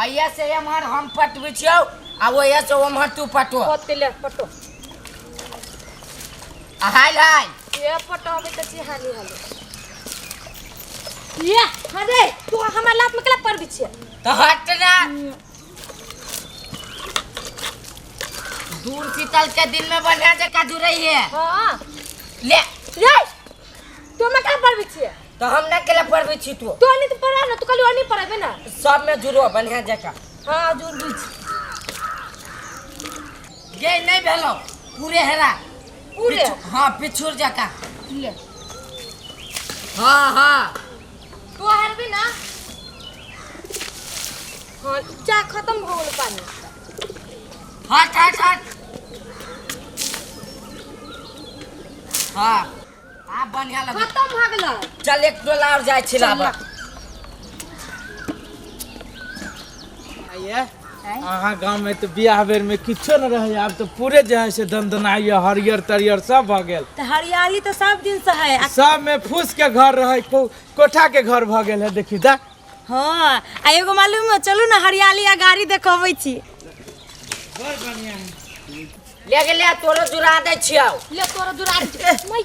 अइया से एम्हर हम पटबै छियौ आ ओहिया से ओम्हर तू पटो। होते ले पटो। आ हाल हाल। ये पटो अबै त छी हाली हाली। ये अरे तू हमर लात में केला पड़बी छियै? तऽ हट ना। दूर शीतल के दिन में बढ़िया जगह जुड़ै है। हां। ले। रे तू हमरा केला पड़बी छियै? तो हम ना केला पड़बै छी तू। तू नहीं तो पड़ा ना, तू कहली नहीं पड़बे ना। सब में जुड़ो बढ़िया जगह। हां जुड़बी छी। गे नहीं भेलो पूरे हेरा। पूरे? हाँ पिछुर जका। ले। हाँ हाँ। तू हारबी ना। हाँ जा खत्म हो गेल पानी। हट हट हट। हाँ आप बढ़िया लगे। खत्म हो गेल। चल एक टोला और जाय छी लाबा। आइए अहाँ गाँव में तो बियाह बेर में किछो न रहे, आब तो पूरे जे है से दनदनाइए, हरियर तरियर सब भ गेल। तो हरियाली तो सब दिन से है। सब में फूस के घर रहे, कोठा के घर भ गेल है, देखी दा। हाँ आ एगो मालूम है, चलू ना हरियाली आ गाड़ी देखबै छी। बड़ बढ़िया है। ले गेले तोरो जुड़ा दै छियौ। ले तोरो जुड़ा दै छियौ। मई।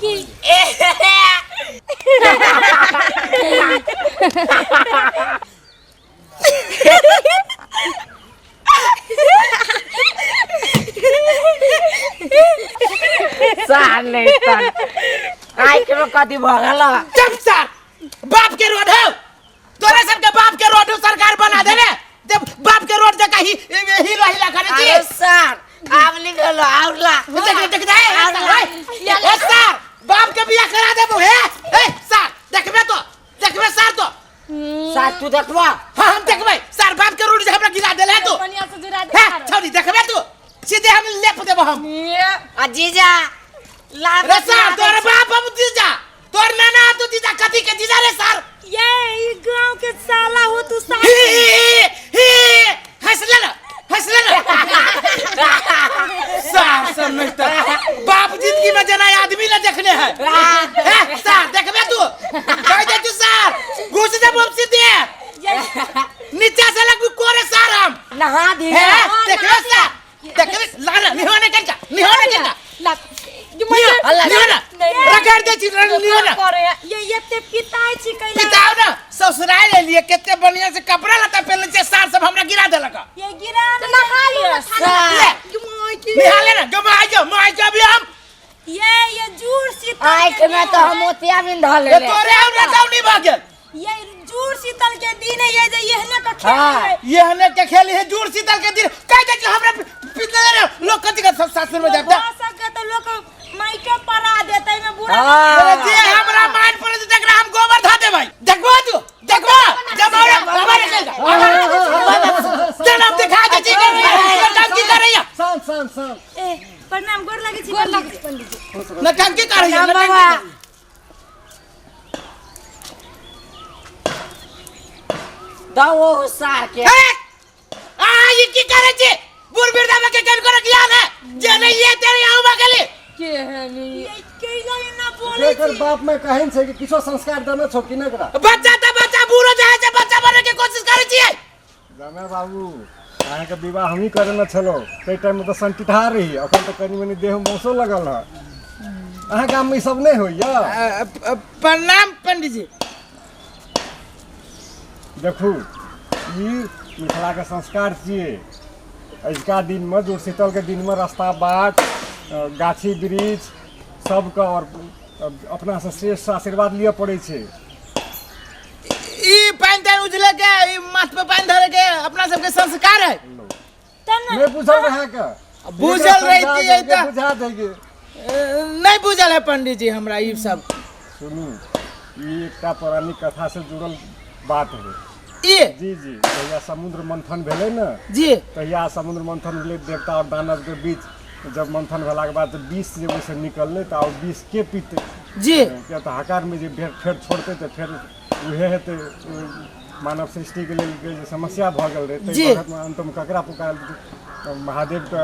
साले तन आँखि में कथी भऽ गेल? चुप सार, बाप के रोड है तोरा सबके, बाप के रोड सरकार बना देने, जब बाप के रोड जका ही हिला हिला करे छी। अरे सर आब निकलो और ला। देख देख दे ए सर, बाप के बियाह करा देबो हे। ए सर देखबे तो, देखबे सर तो। सर तू देखबा? हां हम देखबे सर, बाप के रोड जे हमरा गिरा देले है तू। बढ़िया से जुड़ा दे। हे छौरी देखबे तू, सीधे हम लेप देबो हम। आ जीजा ला। रे सर तोर बाप हम जीजा, तोर नाना तू जीजा, कथी के जीजा रे सर? ये ई गांव के साला हो तू साला। ही ही ही हंस ले ना, हंस ले ना सार सब नहीं तो बाप जिंदगी में जना आदमी ना देखने है। हे सार देखबे तू, कह दे तू सार घुस दे हम सीधे नीचा से लगू कोरे सार हम नहा दी। हे देखबे सार, देखबे लाना निहोने कनका, निहोने कनका ला निहोना रगड़ दे छी निहोना करे ये ये ते पिताई छी कैला। पिताओ ना ससुराल ले लिए केते बढ़िया से कपड़ा लत्ता पहनले छे सार सब हमरा गिरा देलक। ये गिरा ना नहा लो सार निहा ले ना गमा जो माय जो भी हम ये जूर शीतल आँखि में तो हम मोतिया बिंद धऽ ये लेले। तोरे और ना जाऊ नहीं भागल। ये जूर शीतल के दिन है, ये जे एहने के खेल हाँ। है। ये हने के खेल है जूर शीतल के दिन, कह दे कि हमरा पितले रे लोग कथि के सासुर में जाता। हो सके तो लोग माइके परा देते में बुरा। हाँ। जे हमरा मान पड़े त तकरा हम गोबर धा देबै। देखबो तू, देखबो जब हमरा हमारे खेल चल हम दिखा दे छी कर नौटंकी करैया। शांत शांत शांत। ए प्रणाम, गोर लागे छी। गोर लागे छी पंडित जी। नौटंकी करैया। प्रणाम बाबा। दो वो सार के। ए आ ई की करे छी? बूढ़ बिरदा के केन करे ज्ञान है जे नहीं ये तेरे आऊ बगले के है नी ये कैला ना बोले एकर बाप में कहन छै कि किछो संस्कार देने छौ कि नहि एकरा? बच्चा त बच्चा बूढ़ो जाय छै बच्चा बने के कोशिश करे छियै। जमे बाबू अहाँके विवाह हमही करेने छलहुँ, ताहि टाइममे तऽ संटिठा रही, अखन तऽ कनि मनि देह मौसो लगल हँ। अहाँ गाममे ई सब नहि होइया? प्रणाम पंडित जी। देखू ई मिथिलाके संस्कार छियै। अजुका दिनमे जुड़शीतलके दिनमे रास्ता बाट गाछी वृक्ष सबके और अपनासँ श्रेष्ठ आशीर्वाद लिअ पड़ै छै। ई पानि तानि उजले के, ई माथ पे पानि धरे के अपना सबके संस्कार है। नहीं बुझल रहे के? बुझल रहिती है तऽ बुझा देगी। नहीं बुझल है पंडित जी हमरा ई सब। सुनू ई एकटा पौराणिक कथा से जुड़ल बात है ई। जी जी, जहिया समुद्र मंथन भेलै ने जी, तहिया समुद्र मंथन भेलै देवता और दानव के बीच। जब मंथन भेलाके बाद विष जे ओहिसँ निकललै तऽ आब विष के पीतै जी, किया तऽ हकार में जे फेर छोड़तै तऽ फेर उहे हेतै, मानव सृष्टिके लेल जे समस्या भऽ गेल रहै ताहि वखतमे अन्तमे ककरा पुकारल तऽ महादेवके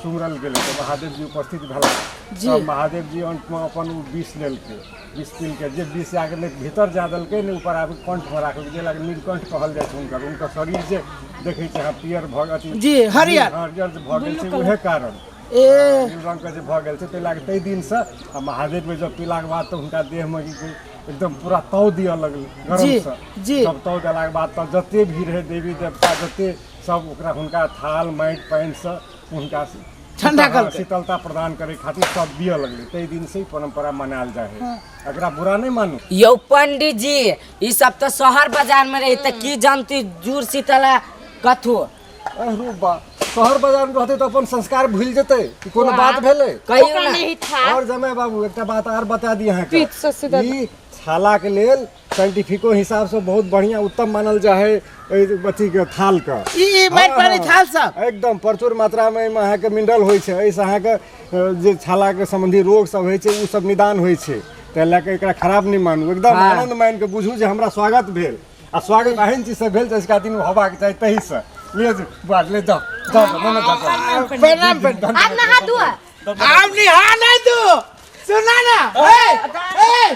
सुमरल गेलै तऽ महादेव जी उपस्थित भेला। तब महादेव जी अंत में अपन उ विष लेलकै, विष पीलकै, जे विष आके ने भीतर जा देलकै ने ऊपर आबि कंठ में राखलकै, जे लागे नीलकंठ कहल जाइ छै हुनकर। हुनकर शरीर जे देखै छै अहाँ पियर भऽ अथी जी, हरियर। हरियर जे भऽ गेल छै उहे कारण ए नील रंग के जे भऽ गेल छै, ताहि लए कऽ ताहि दिनसँ आ महादेवके जब पीलाके बाद तऽ हुनका देहमे की कहै एकदम पूरा ताव दिअ लगलै गरमसँ। जी। तब ताव देलाके बाद तब जते भी रहै देवी देवता जते सब ओकरा हुनका थाल माटि पानिसँ हुनका ठंडा कलकै। शीतलता प्रदान करे खातिर सब दिअ लगलै। ताहि दिनसँ ई परंपरा मनायल जाइ है, एकरा बुरा नहि मानू। यौ पंडित जी, ई सब तऽ शहर बाजार में रही तऽ की जानती जुड़ शीतला कथू। अरे बा, शहर बाजार में रहते तऽ अपन संस्कार भूलि जेतै कि कोनो बात भेलै? कहियो ओकरा ना। नहीं था। और जमाय बाबू एकटा बात आर बता दी अहाँके, पीठ से सीधा। ई छाला के लेल साइंटिफिको हिसाब से बहुत बढ़िया उत्तम मानल जाइ है एहि अथी के थाल के। ई माटि पानि थाल सब एकदम प्रचुर मात्रा में एहिमे अहाँके मिनरल होइ छै। एहिसँ अहाँके जे छाला के संबंधी रोग सब होइ छै ओ सब निदान होइ छै। ताहि लए कऽ एकरा खराब नहि मानू, एकदम आनंद मानि कऽ बुझू जे हमरा स्वागत भेल, आ स्वागत एहन चीज से भेल जैसका दिन होबाक चाही तहीसँ। ले बुआ ले जाओ जाओ जाओ, जाओ, जाओ। प्रणाम प्रणाम। आब नहा धोआ। आब निहा नहीं तू, सुना ना। ए ए